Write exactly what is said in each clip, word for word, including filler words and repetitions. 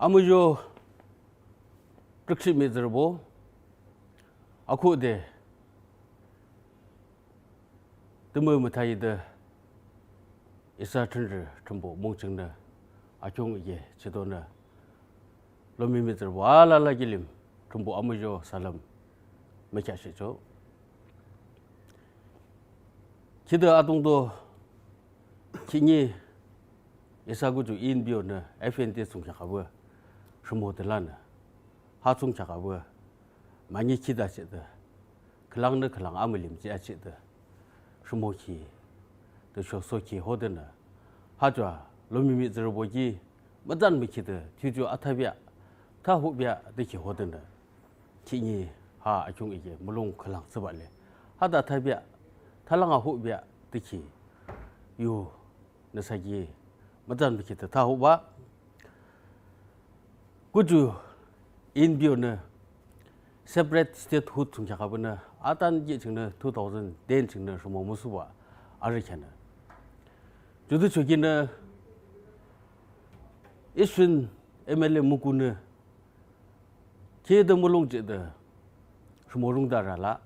Amuzho trükshih mihtsürübo, akhuhde tümü müthade isa Thrünrü Thrünpuh mung chingnü akhiung ike chidonü, lomi mihtsürübo alala kilim Thrünpuh amuzho salüm mükheahshihchoh. Khide adungto khihni isa kuju ENPOnü FNT thsungkheak abah rhimode lanü, ha thsungkheak abah manikhitachihde, khülangnü khülang amülim jihachihde rhimokhi tüsho sokhi hodenü, ha ju a lomi mihtsürübo ki mütsan mükhide thiyucho athabea, thahobeah de ki hodenü, khihni ha akhiung ike mulong khülang thsübah le, hade athabea, thalang ahobeah de ki yu nüsa ki mütsan mükhide thahobah. Kuju ENPOnü separate statehood thsungkheak abanü atanki chingnü two thousand ten chingnü rhimo müsubah arükheanü, judüchokinü Eastern MLA mukunü khide mulong jihde rhimo rungde arü lah.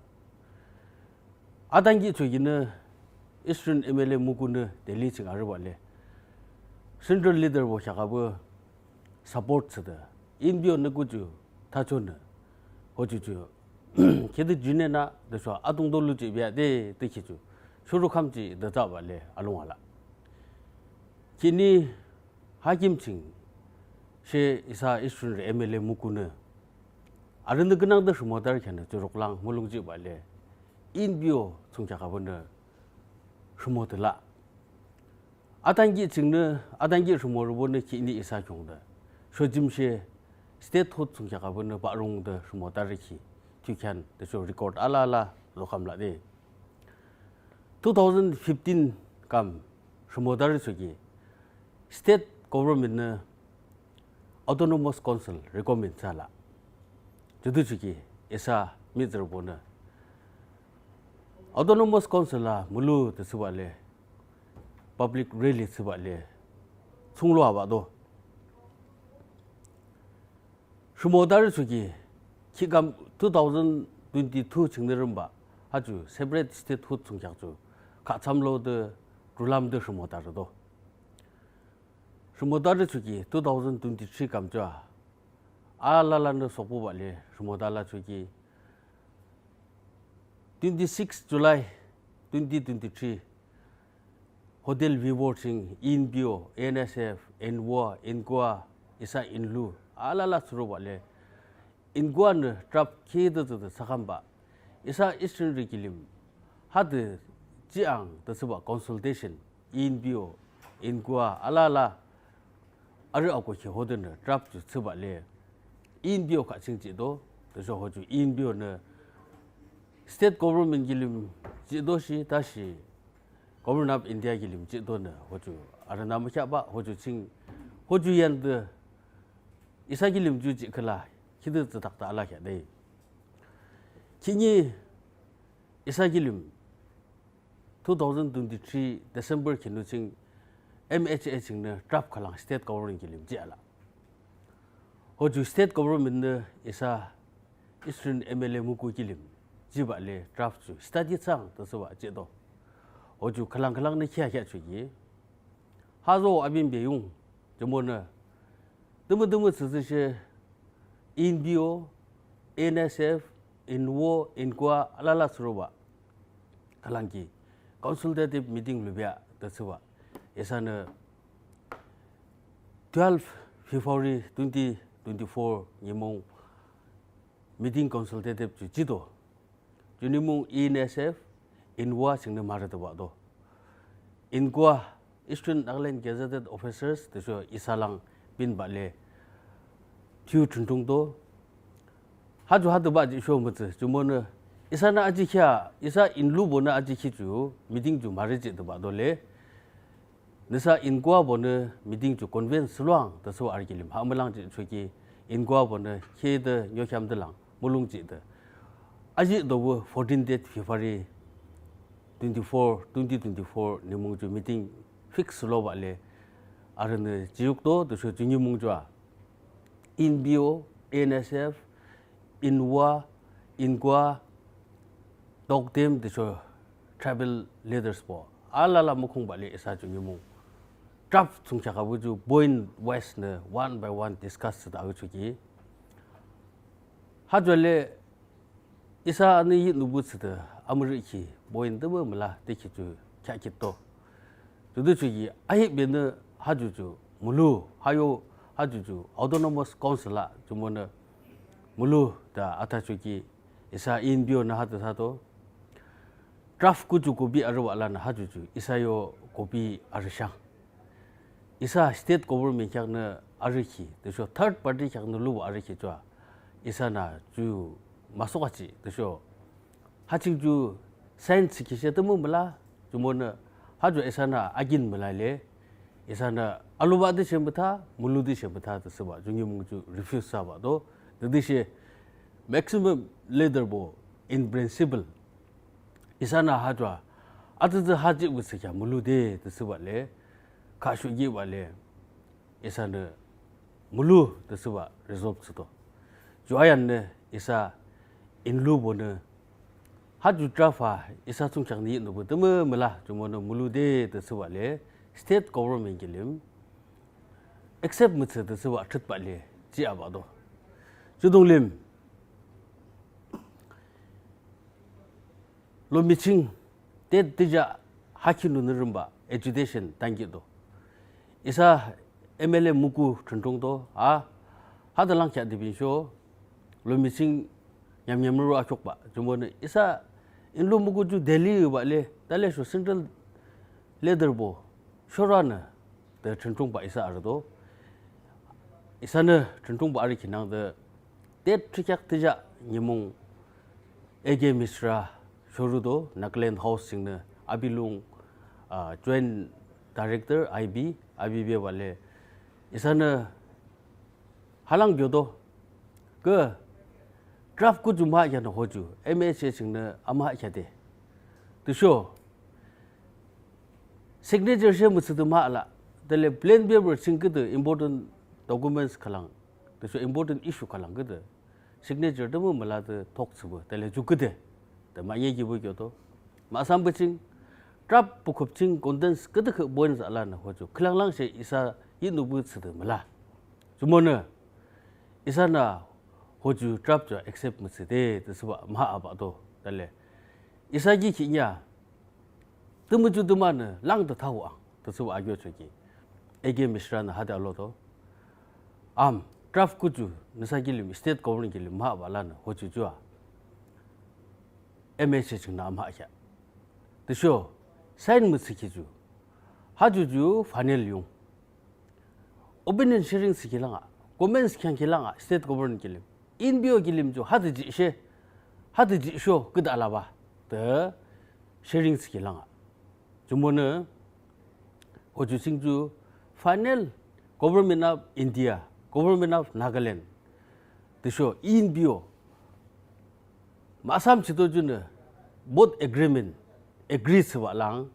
Atanki chokinü Eastern MLA mukunü Delhi ching arübah le, central leaderbo kheak abah support thsüde ENPOnü kuju thachonü, hoju ju khide jinenü tüsho adungto lujihbea de de ki ju shorü kamjihde thsübah le alung alah. Khihni ha kim ching she isa Eastern MLA mukunü arünü künangde rhimode arükheanü jurük lang mulong jihbah le, ENPO thsungkheak abanü rhimode lah. Atanki chingnü, atanki rhimorübonü khihni isa khiungde shojimshe statehood thsungkheak abanü bahrungde rhimode arükhi thiyukhean tüsho record alala zokham lah de. Two thousand fifteen kam rhimode arüchoki state governmentnü autonomous council recommend thsüa lah. Judüchoki isa mihtsürübonü autonomous council a mülu de thsübah le, public rally thsübah le, thsunglo abah do. Rhimode arüchoki khikam two thousand twenty two chingnü rümbah ha ju separate statehood thsungkheak ju khah thsamlo de rulam de rhimode arü do. Rhimode arüchoki two thousand twenty three kam ju a alalanü sokbah le rhimode alachoki twenty six July twenty twenty three Hotel Vivor ching ENPO, ENSF, ENWO, ENGOA, isa ENLU alala thsürobah le, ENGOAnü draft khide thsüde thsakhambah, isa Easternrü kilim hade jiang de thsübah consultation ENPO, ENGOA alala arü ako ki hodenü draft ju thsübah le, ENPO khah ching jihdo, tüsho hoju ENPOnü state government kilim jihdo shi tüshe Government of India kilim jihdonü hoju arünü mükheahbah, hoju ching, hoju yande isa kilim ju jihkhüla khide thsüdakde alakheah de. Khihni isa kilim two thousand twenty three December kinu ching M H A chingnü draft khülang state government kilim jihlah. Hoju state governmentnü isa Eastern M L A muku kilim jihbah le draft ju study thsang de thsübah jihdo. Hoju khülang khülangnü kheahkheahchoki, ha zo abinbe yung, jumonü tümütümü thsüthsüshe ENPO, ENSF, ENWO, ENGOA alala thsürobah khülang ki consultative meeting lubea de thsübah isanü twelve February twenty twenty four nimung meeting consultative ju jihdo. Ju nimung ENSF, ENWO chingnü marüdebah do. ENGOA, Eastern Nagaland Gazetted Officers tüsho isa lang binbah le thiyu thüntungdo. Ha ju hadebah jihsho mütsü, jumonü isanü ajikhi a, isa ENLUbonü ajikhi ju meeting ju marüjihdebah do le, nüsa ENGOAbonü meeting ju convene thsüloang de thsübah arü kilim ha mülang jihchoki, ENGOAbonü khide nyokheamde lang mulong jihde ajihdo fourteen date February twenty four, twenty twenty four nimung ju meeting fix thsülobah le arünü jiyukdo. Tüsho ju nimung ju a ENPO, ENSF, ENWO, ENGOA, Togdem tüsho tribal leadersbo alala mukhungbah le isa ju nimung draft thsungkheak abuh ju point wise nü one by one discuss thsüde abuh choki. Ha ju le isanü yinü buh thsüde amürükhi point tümü müla de khi ju kheahkhittü. Jude choki ahihbenü ha ju ju mülu, ha yo ha ju ju autonomous council la jumonü mülu de atha choki isa ENPO nü hade thado. Draft kuju copy arübah lanü ha ju ju isa yo copy arüshang. Isa state government kheaknü arükhi tüsho third party kheaknü lubah arükhi ju a isanü ju müsuk achih tüsho ha ching ju sign thsükhi she tümü müla jumonü ha ju isanü akin müla le isanü alubah de she mütha mülu de she mütha de thsübah ju nimung ju refuse thsübah to. Tütüshe maximum leaderbo in principle isanü ha ju a atütü ha jihbuh thsükhi a mülu de de thsübah le khashuhkibah le isanü mülu de thsübah resolve thsüdo. Ju ayannü isa ENLUbonü ha ju draft a isa thsungkheaknü yinü buh tümü müla jumonü mülu de de thsübah le state government kilim accept müthsü de thsübah thrütbah le jihbah to. Judung lim lomi ching te tüja ha khinunü rümbah agitation tankihdo. Isa MLA Muku Thrüntrung to a hade lang kheah de binsho lomi ching yamyam roro akhiukbah jumonü isa ENLU Muku ju Delhi bah le tale sho central leaderbo shoranü de Thrüntrunkbah isa arüdo. Isanü Thrüntrunkbah arükhi nangde te thrikheak tüja nimung A K Mishra shorudo Nagaland House chingnü abilung joint director I B, I B bebah le isanü ha lang kyodo ke draft kuju mahakheanü hoju M H A chingnü amahakheade tüsho signature she müthsüde mahala tale plain paper ching küde important documents khülang tüsho important issue khülang küde signature tümü mülade thok thsüpü tale ju küde de mahne kibuh kyodo. Mahsambe ching draft bukkhüp ching contents küdükhüh points alanü hoju khülang lang she isa yinü buh thsüde müla. Jumonü isanü hoju draft ju accept müthsüde de thsübah mahabah to tale isa ki khihni a tümü ju tümanü langde thaang de thsübah akiochoki A K Mishra nü hade alodo. Am draft kuju nüsa kilim state government kilim mahabah lanü hoju ju a M H A chingnü amahakheah tüsho sign müthsükhi ju ha ju ju final yung opinion sharing thsükhi lang a comments khiangkhi lang a state government kilim ENPO kilim ju hade jishe hade jisho küde alabah de sharing thsükhi lang a. Jumonü hoju ching ju final Government of India, Government of Nagaland tüsho ENPO mahsam chito junü both agreement agree thsübah lang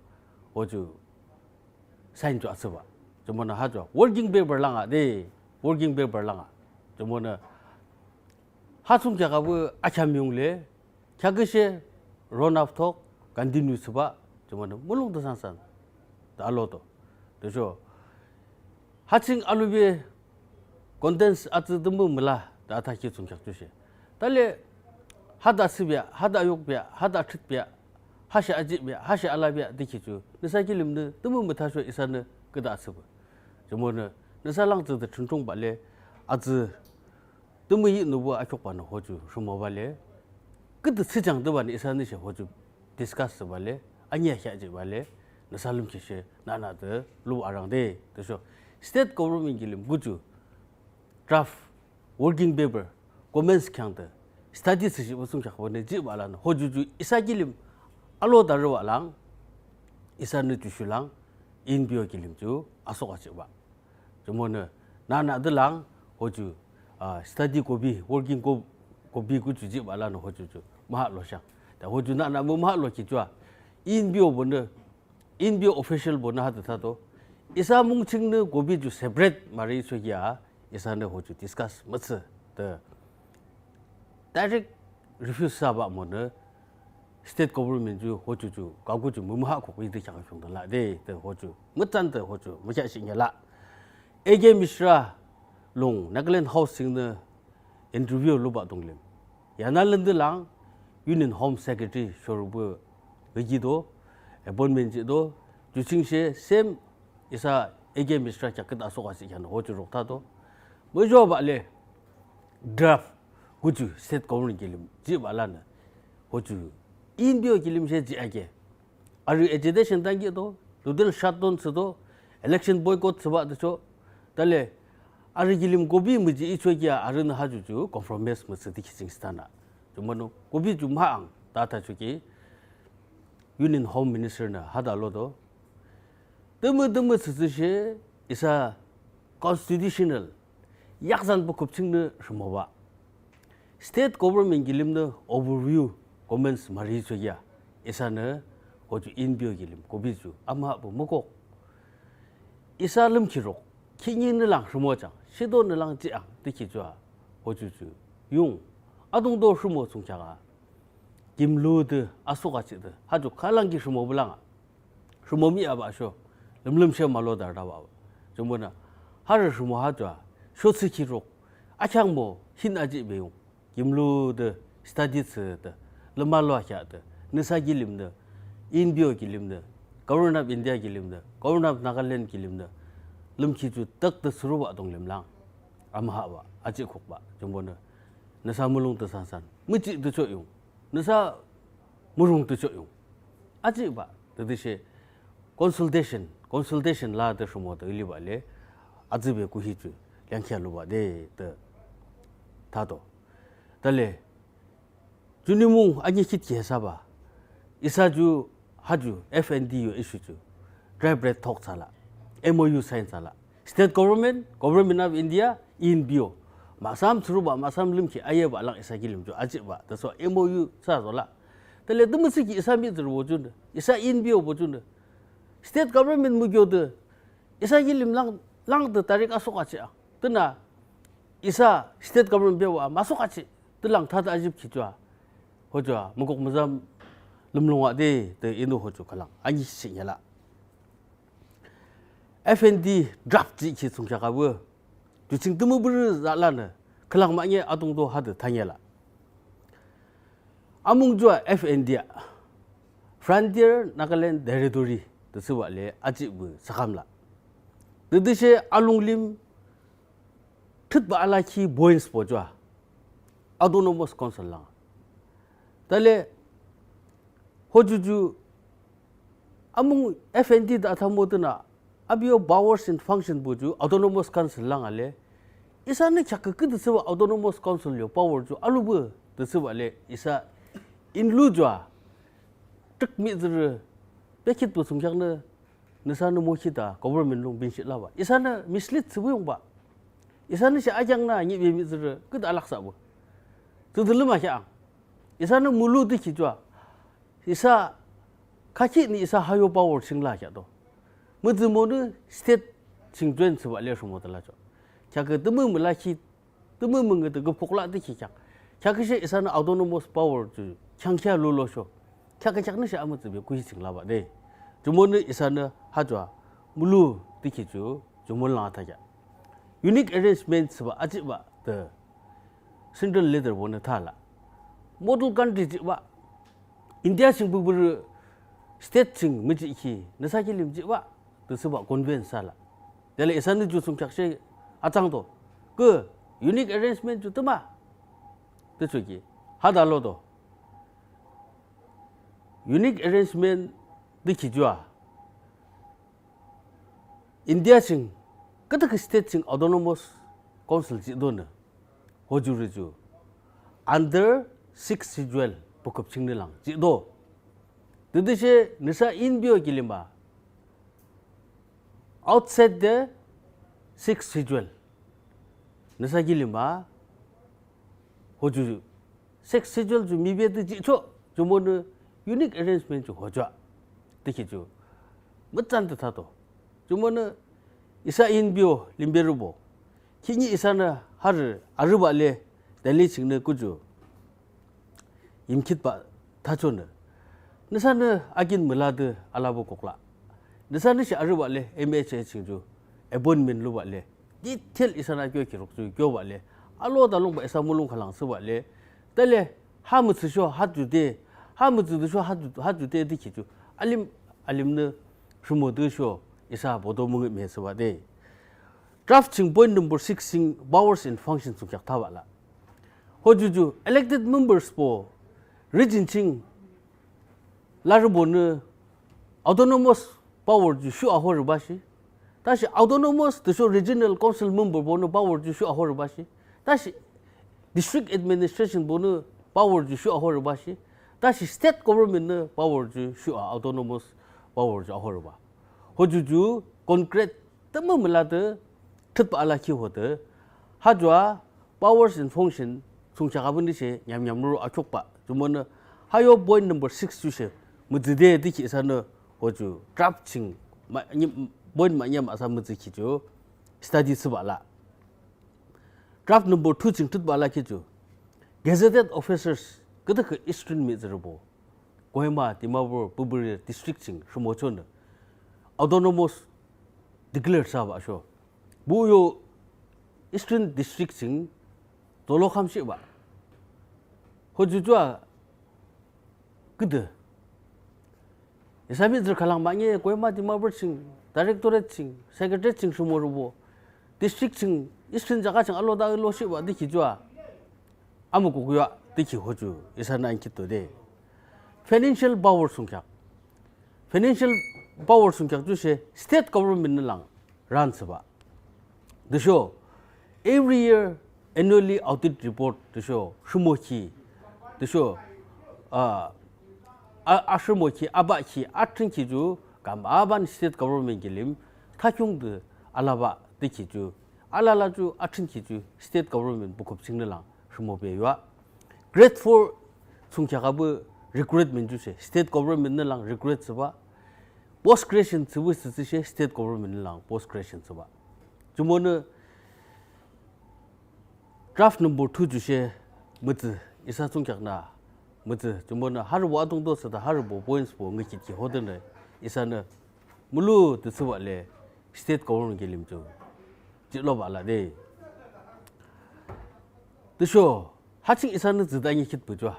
hoju sign ju athsübah. Jumonü ha ju working paper lang a de working paper lang a. Jumonü ha thsungkheak abuh akheam yung le kheaküshe round of talk continue thsübah. Jumonü mulong de sansan de alodo tüsho ha ching alube contents atsü tümü müla de athakhi thsungkheak jushe tale hade atsübea hade ayukbea hade athrütbea ha she ajihbea ha she alabea de khi ju nüsa kilimnü tümü müthasho isanü küde atsübah. Jumonü nüsa lang thsüde Thrüntrunkbah le atsü tümü yinü buh akhiukbanü hoju rhimobah le küde thsüjang debanü isanü she hoju discuss thsübah le aniakheah jihbah le nüsa lümkhishe nanü de lu arangde tüsho state government kilim kuju draft working paper comments khiangde study thsüshihbah thsungkheakbanü jihbah lanü hoju ju isa kilim alo de arübah lang isanü jushu lang ENPO kilim ju asuk achihbah. Jumonü nanü de lang hoju study copy working copy kuju jihbah lanü hoju ju mahaloshang de hoju nanü mümahalo ki ju a ENPO bonü ENPO officialbonü hade thado isa mung chingnü copy ju separate marüchoki a isanü hoju discuss mütsü de direct refuse thsübah monü state government ju hoju ju kaku ju mümühakuk ide kheakü khiungde lah de de hoju mütsan de hoju mükheahshihkhi lah. A K Mishra lung Nagaland House chingnü interview lubah dunglim, yanalende lang Union Home Secretary shorupü ngükido, appointment jihdo, ju chingshe same isa A K Mishra kheaküt asuk achih kheanü hoju ruk thado. Muzhobah le draft kuju state government kilim jihbah lanü hoju ENPO kilim she jih ake, arü agitation tankihdo, luden shutdown thsüdo, election boycott thsübah de cho. Tale arü kilim copy müjih icho kia arünü ha ju ju compromise müthsü de khi ching stanü, jumonü copy ju mühang de thachoki Union Home Minister nü hade alodo, tümü tümü thsüthsüshe isa constitutional yakzan bukkhüp chingnü rhimobah, state government kilimnü overview comments mürichoki a isanü hoju ENPO kilim copy ju amühapü mükok, isa lümkhiruk khihninü lang rhimojang, shidonü lang jihang de khi ju a hoju ju yung adungto rhimo thsungkheak a kim lude asuk achihde ha ju khülangki rhimopü lang a rhimo mihabah sho, lümlümshe mülo de arübah. Jumonü harü rhimo ha ju a shotsükhiruk akheangmo hin ajihbe yung, kim lude study thsüde lüma lo akheahde nüsa kilimnü, ENPO kilimnü, Government of India kilimnü, Government of Nagaland kilimnü lümkhi ju tak de thsürobah dunglim lang amühapü ajihkhukbah. Jumonü nüsa mulong de sansan müjih de cho yung, nüsa murung de cho yung ajihbah tütüshe consultation, consultation lade rhimode alibah le atsübe kuhi ju leangkhia lubah de de thado. Tale junimung anikhit ki hesaba isa ju ha ju FNT yo issue ju tripartite talk thsüla, MOU sign thsüla, state government, Government of India, ENPO mahsam thsürobah mahsam lümkhi ayebah lang isa kilim ju ajihbah de so MOU thsüsola. Tale tümütüsho ki isa mihtsürübo junü, isa ENPObo junü state government mükyo de isa kilim lang, lang de direct asuk achih a tünü isa state government bebah a müsuk achih de lang thade ajipkhi ju a hoju a mükok müzam lümlung a de de inü hoju khülang ani ching yela. FNT draft jihkhi thsungkheak a wü ju ching tümüpürü zahlanü khülang mahne adungto hade thangela. Amung ju a FNT a, Frontier Nagaland Territory de thsübah le ajihpü thsakham la, tütüshe alunglim thrütbah alakhi pointsbo ju a autonomous council lang. Tale hoju ju amung FNT de athamo tünü api yo powers and functionbo ju autonomous council lang a le isanü kheakü küde thsübah autonomous council yo power ju alupü de thsübah le isa ENLU ju a trük mihtsürü bekhitpü thsungkheaknü nüsanü mokhita government lung binshih labah, isanü mislead thsüpü yungba, isanü she akeangnü anihbe mihtsürü küde alaksahpü thsüde lümakheahang. Isanü mülu de khi ju a isa khakhinü isa ha yo power ching lakheahdo, mütsümonü state ching join thsübah le rhimode lachoh. Kheakü tümü mülakhi, tümü müngüde küpkhuk la de khi kheak, kheaküshe isanü autonomous power ju kheangkhea lulosho, kheakü kheaknü she amütsübe kuhi ching labah de. Jumonü isanü ha ju a mülu de khi ju jumonü lang athakheah. Unique arrangement thsübah ajihbah de central leaderbonü tha la, model country jihbah, India ching püpürü state ching müjihkhi nüsa kilim jihbah de thsübah convince thsüla. Tale isanü ju thsungkheakshe atsangdo, kü unique arrangement ju tümü de choki hade alodo. Unique arrangement de khi ju a India ching küdükhüh state ching autonomous council jihdonü hojurü ju under sixth schedule bukkhüp chingnü lang jihdo. Tütüshe nüsa ENPO kilim a outside the sixth schedule nüsa kilim a hoju sixth schedule ju mibe de jihchoh. Jumonü unique arrangement ju hoju a de khi ju mütsande thado. Jumonü isa ENPO limberübo Khihni isanü harü arübah le, Delhi chingnü küju yimkhitbah thachonü, nüsanü akin mülade alabo kokla. Nüsanü shi arübah le M H A ching ju appointment lubah le, detail isanü akyo kirok ju kyobah le, alo dalungbah isa mulong khülang thsübah le, tale ha mütsü sho ha ju de, ha mütsü de sho ha ju, ha ju de dikhi ju alim, alimnü rhimode sho isa boto müngühmühi thsübah de. Draft ching point number six ching powers and functions thsungkheak thabah la. Hoju ju elected membersbo region ching larübonü autonomous power ju shu ahorübah shi. Tüshe autonomous tüsho regional council memberbonü power ju shu ahorübah shi. Tüshe district administrationbonü power ju shu ahorübah shi. Tüshe state governmentnü power ju shu a autonomous power ju ahorübah. Hoju ju concrete tümü mülade thitbah alakhi hode, ha ju a powers and function thsungkheak abinüshe nyamnyam roro akhiukbah. Jumonü ha yo point number six ju she mütsüde dikhi isanü hoju draft ching ma-, nyim-, point manyam asa mütsükhi ju study thsübah la. Draft number two ching thitbah alakhi ju gazetted officers küdükhüh Eastern mihtsürübo Kohima, Dimapur, Bumibugh district ching rhimochonü autonomous declare thsübah sho, bu yo Eastern district ching zolo kamshihbah. Hoju ju a küde isa mihtsürü khülang mahne Kohima, Dimapur ching directorate ching secretariat ching rhimorübo district ching Eastern jaga ching aloda aloshihbah dikhi ju a amükuk yo a dikhi hoju isanü ankhitdo de. Financial power thsungkheak, financial power thsungkheak ju she state governmentnü lang run thsübah. Tüsho every year annually audit report tüsho rhimokhi, tüsho a, a, arhimokhi, abahkhi, athrünkhi ju kam aban state government kilim thakhiungde alabah dikhi ju, alala ju athrünkhi ju state government bukkhüp chingnü lang rhimobe yo a. Grade four thsungkheak abuh recruitment ju she state governmentnü lang recruit thsübah. Post creation thsübuh thsüthsü she state governmentnü lang post creation thsübah. Jumonü draft number two ju she mütsü, isa thsungkheaknü mütsü. Jumonü harübo adungto thsüde harübo pointsbo ngükhit ki hodenü isanü mülu de thsübah le state government kilim ju jihlobah la de. Tüsho ha ching isanü tsüde anikhitbuh ju a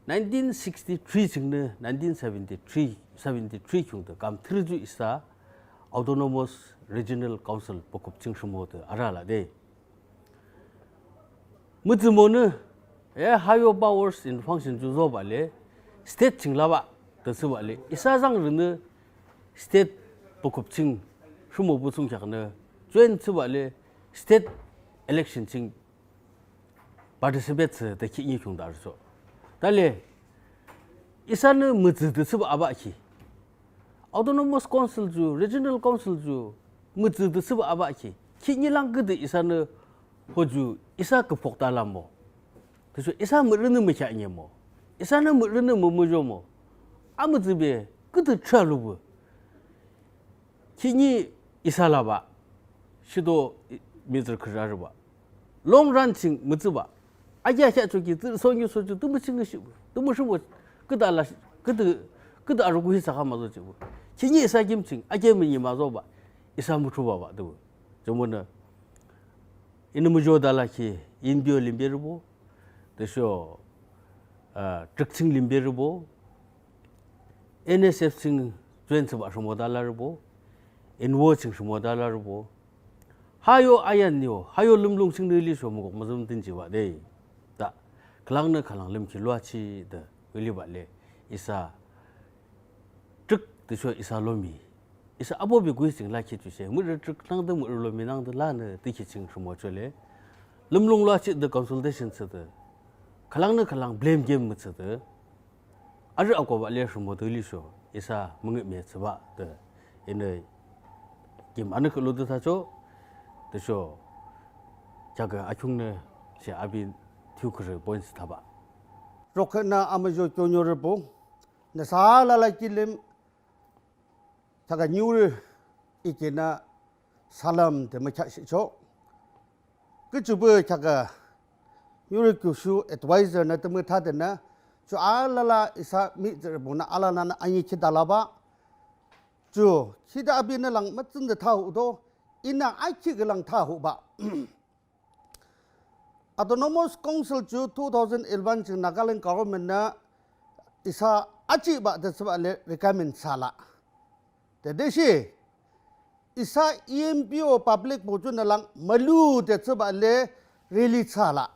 nineteen sixty-three chingnü nineteen seventy-three, seventy-three khiungde kam thürü ju isa autonomous regional council bukkhüp ching rhimode arü la de. Mütsümonü e ha yo powers and function ju zobah le state ching labah de thsübah le isa zangrünü state bukkhüp ching rhimobuh thsungkheaknü join thsübah le state election ching participate thsüde khihni khiungde arüchoh. Tale isanü mütsü de thsübah abahkhi, autonomous council ju regional council ju mütsü de thsübah abahkhi khihni lang küde isanü hoju isa küpkhukde alamo, tüsho isa mihrünü mükheahngümo, isanü mihrünü mümuzhomo, amütsübe küde thrü alubah khihni isa labah shido mihtsürü khürü arübah long run ching mütsübah. Ake akheahchoki tsührü sonyu soju tümü ching ngüshihbuh, tümü rhimobuh, küde ala, küde, küde arü kuhi thsakhi amüzojihbuh, khihni isa kim ching ake münyi müzobah, isa müthrubah bah de. Jumonü inü muzhode alakhi ENPO limberübo, tüsho a trük ching limberübo, NSF ching join thsübah rhimode alarübo, ENWO ching rhimode alarübo, ha yo ayan yo ha yo lümlung chingnü lisho mükuk müzüm dünjibah de. Tha khülangnü khülang lümkhi luachih de alibah le isa trük tüsho isa lomi, isa abobe kuhi ching lakhi ju she mihrü trük nangde mihrü lomi nangde lanü dikhi ching rhimochoh le lümlung luachih de consultation thsüde khülangnü khülang blame game müthsüde arü akobah le rhimode lisho isa müngühmühi thsübah de inü kim anükhüh lude thachoh. Tüsho kheakü akhiungnü she api thiyu khürü points thabah. Rukhühnü amuzho keoniorübo, nüsa alala kilim kheakü niurü ikenü salam de mükheahshihchoh. Küchubü kheakü yuri kyushu adviser nü tümü thadenü, ju alala isa mihtsürübonü alalanü anikhita labah. Ju khide abinü lang mütsünde thahuhdo, inü akhi khülang thahubah. Autonomous Council ju two thousand eleven ching Nagaland government nü isa achibah de thsübah le recommend thsülah. Tütüshe isa E N P O publicbo junü lang mülu de thsübah le release thsülah.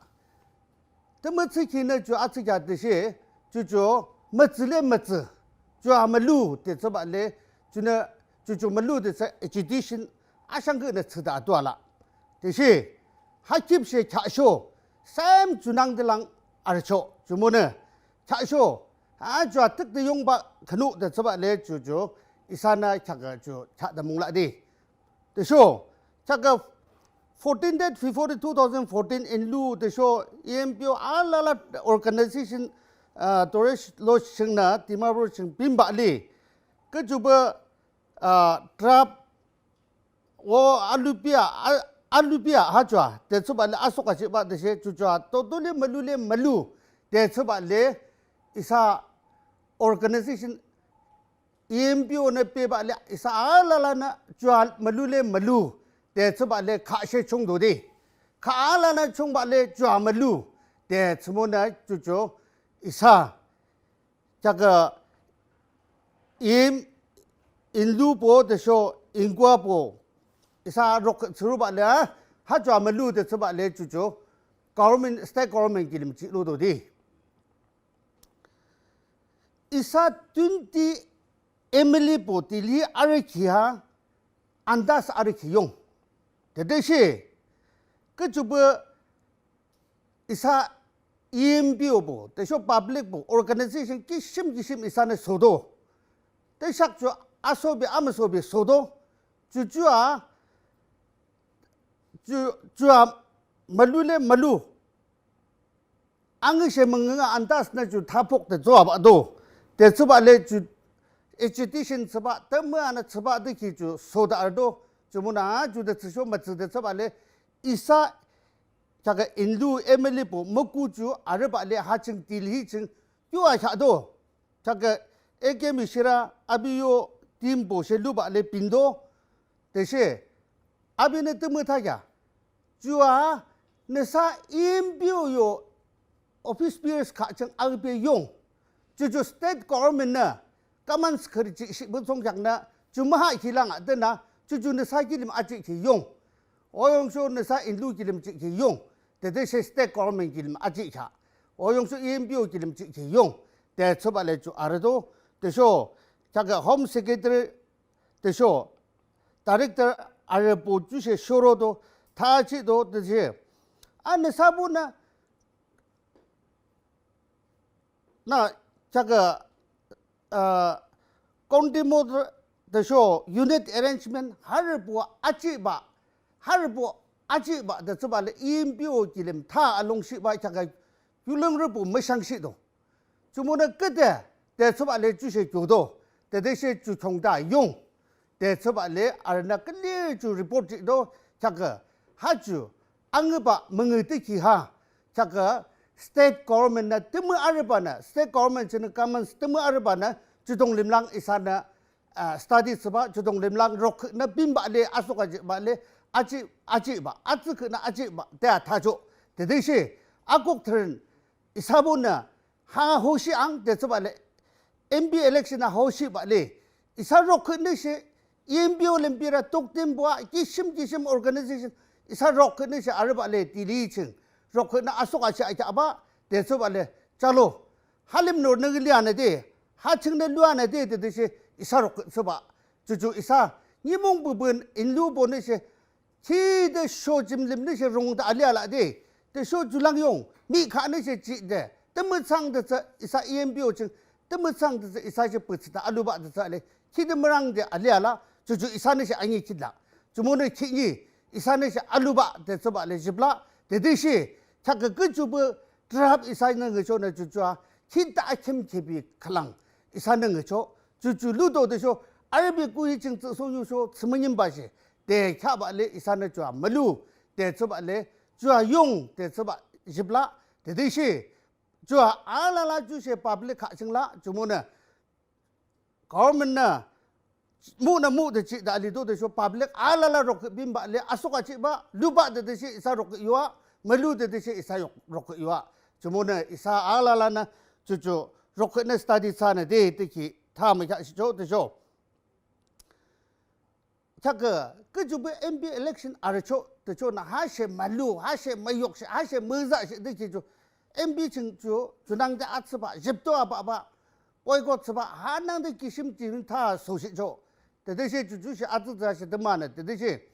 Tümü thsükhinü ju atsü kheak tüshe, ju ju mütsü le mütsü, ju a mülu de thsübah le, junü, ju ju mülu de thsü agitation ashangkünü thsüde atoalah. Tüshe ha khipshe kheahsho, same junangde lang arüchoh, jumonü kheahsho, ha ju a thükde yungba khünu de thsübah le ju ju isanü kheakü ju kheahde munglah de. Tüsho kheakü fourteen date February two thousand fourteen inlu tüsho E N P O alala organization, uh, Tourist Lodge chingnü Dimapur ching binbah le. Küchubü, uh, draft o alubia, a-, alubia ha ju a de thsübah le asokachibah tüshe ju ju a totally mülu le mülu de thsübah le isa organization E N P O nü bebah le isa alalanü ju a mülu le mülu de thsübah le khashe chungdo de. Kha alalanü chungbah le ju a mülu de thsümonü ju ju isa kheakü im inlubo tüsho inkuabo isa rok thsürubah le, ha ju a mülu de thsübah le ju ju government, state government kilim jihludo de. Isa twenty M L A bo Delhi arükhi ha andas arükhi yung. Tütüshe küchubü isa E N P O bo tüsho publicbo organization kishim kishim isanü sodo. Tüsho ju asobe amüsobe sodo. Ju ju a, ju, ju a mülu le mülu angüshe müngüh a andas nü ju thapok de thsübah do. De thsübah le ju agitation thsübah, tümü anü thsübah de ki ju soda arüdo. Jumonü a ju de thsüsho mütsü de thsübah le isa kheakü inlu M L A bo müku ju arübah le ha ching Delhi ching yu a kheahdo. Kheakü A K Mishra abiyo teambo she lubah le bindo. Tüshe abinü tümü thakheah, ju a nüsa E N P O yo office bearers kha ching abe yung. Ju ju state government nü comments khürü jihshihpü thsungkheaknü ju müha khilang a denü ju ju nüsa kilim ajihkhi yung. O yungsho nüsa inlu kilim jihkhi yung. Tütüshe state government kilim ajihkhi. O yungsho E N P O kilim jihkhi yung. De thsübah le ju arüdo. Tüsho kheakü Home Secretary tüsho Director arübo ju she shorodo, thachido tüshe, a nüsabonü nü kheakü, uh, county model tüsho unit arrangement harübo ajihbah, harübo ajihbah de thsübah le E N P O kilim tha alungshihbah kheakü kiulangrübo müshangshido. Jumonü küde de thsübah le ju she kyodo, tütüshe ju khiungde yung. De thsübah le arünü clear ju report jihdo, kheakü ha ju angübah müngüh de ki ha, kheakü state government nü tümü arübanü, state government chingnü comments tümü arübanü ju dunglim lang isanü, uh, study thsübah, ju dunglim lang rokkhünü binbah le asokachibah le, aji, ajibah, atsükünü ajibah de a thachoh. Tütüshe akuk thürün isabonü ha hoshi ang de thsübah le, M P election a hoshibah le, isa rokkhünü she, E N P O lim bira tuktimbo a kishim kishim organization, isa rokkhünü she arübah le Delhi ching rokkhünü asokashi akheahbah de thsübah le, chalo, ha lim nü nü lianü de, ha chingnü luanü de, tütüshe isa rokkhün thsübah. Ju ju isa nimung bubun inlubonü she, khide sho jimlimnü she rungde aliala de, tüsho ju lang yung, mihkhanü she jide, tümüthsang de thsü isa E N P O ching, tümüthsang de thsü isa she pütsüde alubah de thsü le, khide mürang de aliala, ju ju isanü she anyi khitla. Jumonü khihni isanü she alubah de thsübah le jipla, tütüshe kheakü küchubü draft isanü ngüchonü ju ju a, khide akhim khipi khülang isanü ngüchoh, ju ju ludo tüsho, arübe kuhi ching thsüsho yusho thsümünimbashi de kheahbah le isanü ju a mülu de thsübah le, ju a yung de thsübah jihpü lah, tütüshe ju a alala jushe public khah ching lah, jumonü government nü muhnü muh de jihde alido de sho public alala rukhüh binbah le asuk achihbah lubah de tüshe isa rukhüh yua, mülu de tüshe isa yok rukhüh yua. Jumonü isa alalanü ju ju rukhühnü study thsüanü de tüki tha mükheahshihchoh de sho. Kheakü, küju be M P election arüchoh de chonü hashe mülu, hashe müyukshih, hashe müzahshih de ki ju M P ching ju junangde atsübah jihpü to abahbah boycott thsübah hanangde kishim kishim tha soshihchoh. Tütüshe ju jushe atsü thsüshe tümünü tütüshe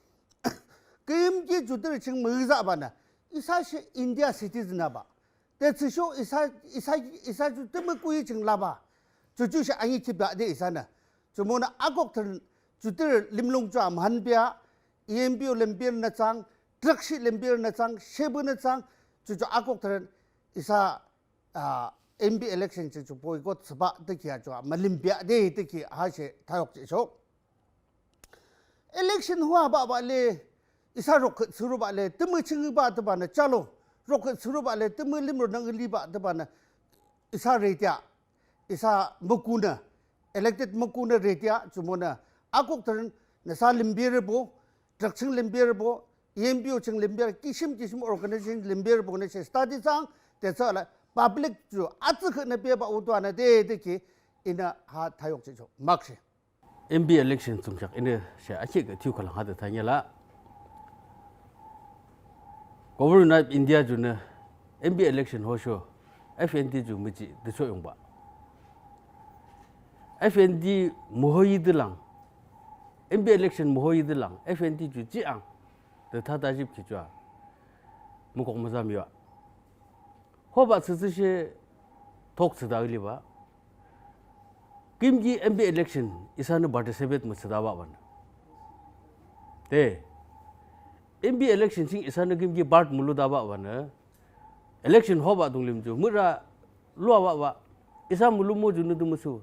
küyimki judürü ching müzahbanü, isashe India citizen abah, de thsüsho isa, isa, isa ju tümü kuhi ching labah, ju jushe anikhibah de isanü. Jumonü akuk thürün judürü limlung ju a mühanbea, E N P O limberünü thsang, trükshih limberünü thsang, shepünü thsang, ju ju akuk thürün isa ah, M P election ching ju boycott thsübah tüki a ju a mülimbea de tüki hashe thayuk jihchoh. Election hobah le isa rukhüh thsürobah le tümü chingbah tübanü chalo, rukhüh thsürobah le tümü limro nangde libah tübanü isa ready a, isa mukunü, elected mukunü ready a, jumonü akuk thürün nüsa limberübo, trük ching limberübo, E N P O ching limber, kishim kishim organization limberübonü she study thsang, de thsüla public ju atsü khünü bebah utuanü de tüki inü ha thayuk jihchoh. Makshe. M P election thsungkheak inü she akhikhi thiyu khülang ha de thani la. Government of India junü M P election hosho F N T ju müjih de cho yungbah. F N T mühoyi de lang, M P election mühoyi de lang F N T ju jihang de thade jihpü ki ju a mukuk müzam yua. Hobah thsüthsüshe talk thsüde alibah. Küyimki M P election isanü participate müthsüde bahbanü, de M P election ching isanü küyimki part mülude bahbanü, election hobah dunglim ju müra luabah bah. Isa mülumo junü tümü thsü,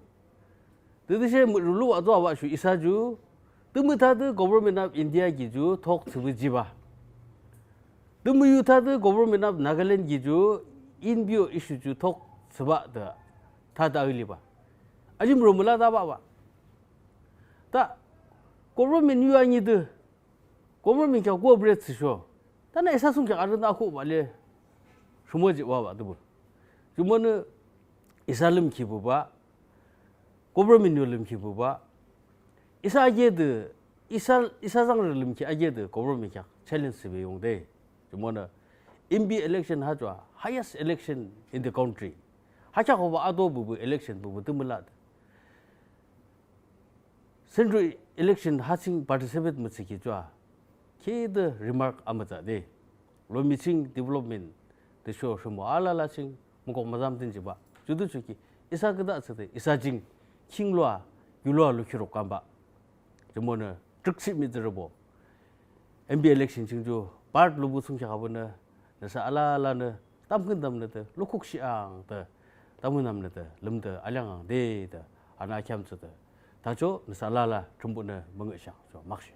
tütüshe müra luabah tobah shu isa ju tümü thade Government of India ki ju talk thsüpü jihbah, tümü yu thade Government of Nagaland ki ju E N P O issue ju talk thsübah de thade alibah. Alimro müla tobah bah. Ta government yu anide government kheak cooperate thsüsho, tanü isa thsungkheak arünü akhuhbah le rhimo jihbah tüpü. Jumonü isa lümkhitpü bah, government yo lümkhitpü bah, isa ake de, isa, isa zangrü lümkhit ake de government kheak challenge thsübe yungde. Jumonü M P election ha ju a highest election in the country, ha kheak hobah ato püpü election püpü tümü la de Central election ha ching participate müthsüki ju a khide remark amütsande, lomi ching development tüsho rhimo alala ching mukuk müzam dünjibah judüchoki isa küdah thsüde isa jing khingloa yuloa lukhiruk kambah. Jumonü trükshih mihtsürübo M P election ching ju part lupü thsungkheak abünü nüsa alalanü tamkhüntamnüde lukukshihang de tamkhüntamnüde lümde aleangang de de anü akheam thsüde thachoh. Nüsa alala Thrünpuhnü müngühshang. Cho makshe.